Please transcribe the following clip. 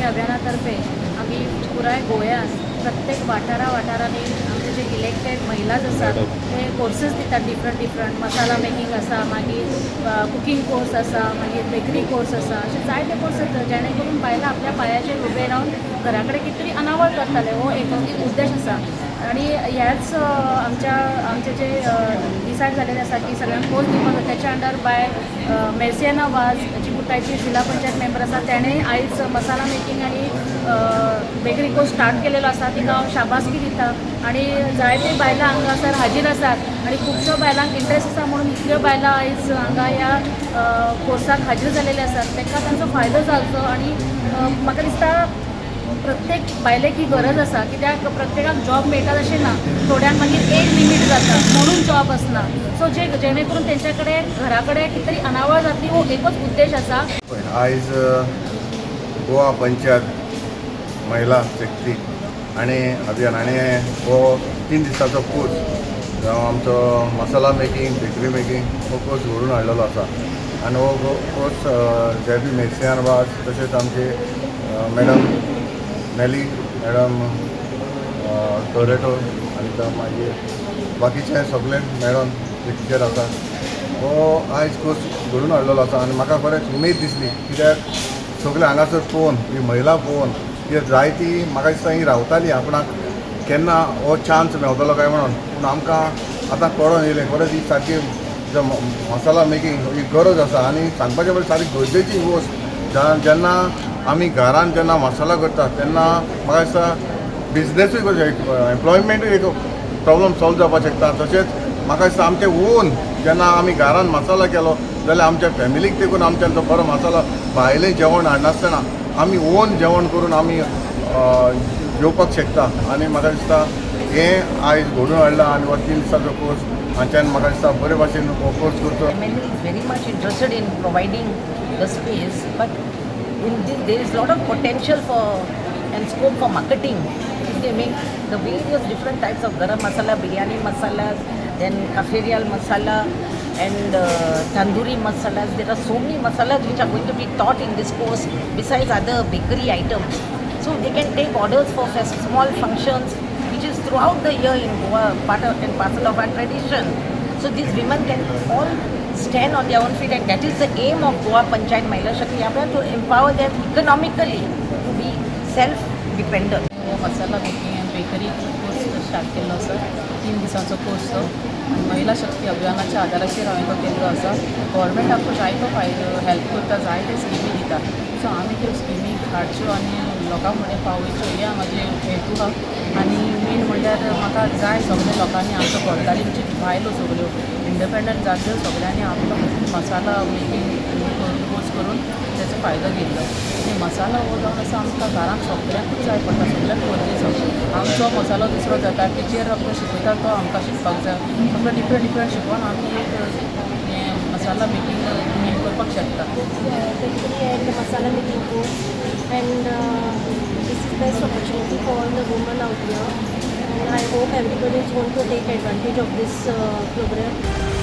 अभियानातर्फे आमी पुराय गोंयांत प्रत्येक वाठारा वाठारांनी आमचे जे इलेक्टेड महिलाज आसात ते कोर्सेस दितात. डिफरंट डिफरंट मसाला मेकिंग आसा, मागीर कुकींग कोर्स आसा, मागीर बेकरी कोर्स आसा, अशे जायते कोर्स आसा जेणे करून बायलां आपल्या पांयाचेर उबे रावन घरा कडेन कितें तरी अनावळ करताले, हो एक उद्देश आसा. आनी ह्याच आमच्या आमचे जे डिसायड जालेलें आसा की सगळ्यांक कोर्स दिवपाक जाय, त्याच्या अंडर बाय मेर्सियाना वाज जी कुटायची जिल्हा पंचायत मेंबर आसा, तेणें आयज मसाला मेकिंग आनी बेकरी कोर्स स्टार्ट केलेलो आसा. तिका हांव शाबासकी दिता आनी जायते बायलां हांगासर हाजीर आसात आनी खुबश्यो बायलांक इंट्रस्ट आसा म्हणून इतल्यो बायलां आयज हांगा ह्या कोर्साक हाजीर जालेले आसात. तांकां तांचो फायदो जावचो आनी म्हाका दिसता प्रत्येक बायलेक ही गरज आसा, कित्याक प्रत्येकाक जॉब मेळटा अशें ना, थोड्यांक मागीर एज लिमीट जाता म्हणून जॉब आसना. सो जे जेणे करून तेंच्या कडेन घरा कडेन कितें तरी अनावळ जातली हो एकूच उद्देश आसा. आयज गोवा पंचायत महिला शक्ती आनी अभियान आनी हो 3 दिसाचो कोर्स जावं आमचो मसाला मेकिंग, बेकरी मेकिंग हो कोर्स घडोवन हाडलेलो आसा. आनी हो कोर्स जेबी मेर्सियान वाज तशेंच आमचे मॅडम नेली मॅडम टोरेटो आनी मागीर बाकीचे सगळे मॅडम जे टिचर आसा, हो आयज कोर्स घडोवन हाडलेलो आसा. आनी म्हाका बरेंच उमेद दिसली, कित्याक सगळे हांगासर पळोवन ही महिला पळोवन कित्याक जायती म्हाका दिसता ही रावताली आपणाक केन्ना हो चान्स मेवतलो काय म्हणून, पूण आमकां आतां कळोन येयलें खरेंच ही सारकी मसाला मेकिंग ही गरज आसा. आनी सांगपाचें म्हणल्यार सारकी गरजेची वस्त. जेन्ना आमी घरान जेन्ना मसाला करता तेन्ना म्हाका दिसता बिजनेसूय करचो, एम्प्लॉयमेंटूय एक प्रॉब्लम सॉल्व जावपाक शकता. तशेंच म्हाका दिसता आमचें ओन जेन्ना आमी घरान मसाला केलो जाल्यार आमच्या फॅमिलीक तेकून आमच्यान तो बरो मसाला भायलें जेवण हाडनासतना आमी ओन जेवण करून आमी जेवपाक शकता. आनी म्हाका दिसता हें आयज घडोवन हाडलां आनी हो 3 दिसाचो कोर्स हांच्यान म्हाका दिसता बरे भाशेन हो कोर्स करचो. MLA is very much interested in providing the space, but in this there is lot of potential for and scope for marketing if they make the various different types of garam masala, biryani masalas, then cafreal masala and tandoori masalas. There are so many masalas which are going to be taught in this course besides other bakery items. So they can take orders for small functions, which is throughout the year in Goa, part of and parcel of our tradition. So these women can all stand on their own feet, and that is the aim of Goa Panchayat Mahila Shakti Abhiyan, to empower them economically to be self-dependent. हो masala making and bakery course start केल्लो आसा. 3 दिसांचो course तो आनी महिला शक्ती अभियानाच्या आदाराचेर हांवें तो केल्लो आसा. गव्हर्मेंट आमकां जायतो फायदो हेल्प करता, जायते स्किमी दिता. सो आमी त्यो स्किमी हाडच्यो आनी लोकां फुडें पावयच्यो हे म्हाजे हेतू आहा. आनी मेन म्हणल्यार म्हाका जाय सगल्या लोकांनी आमचो गरदारींची बायलो सगल्यो इंडिपेंडंट जातल्यो, सगल्यांनी आपलो मसाला मेकिंग कोर्स करून तेचो फायदो घेतलो. आनी मसाला हो जावन आसा आमकां घरांत सगळ्यांकूच जाय पडटा, सगळ्यांक गरजेचो. आमचो मसालो दुसरो जाता, टिचर आमकां शिकयता तो आमकां शिकपाक जाय. सगळें डिफरंट डिफरंट शिकोवन आमी एक हें मसाला मेकिंग हें करपाक शकता. Bakery and masala making course, and this is best opportunity for all the women out here, and I hope everybody is going to take advantage of this program.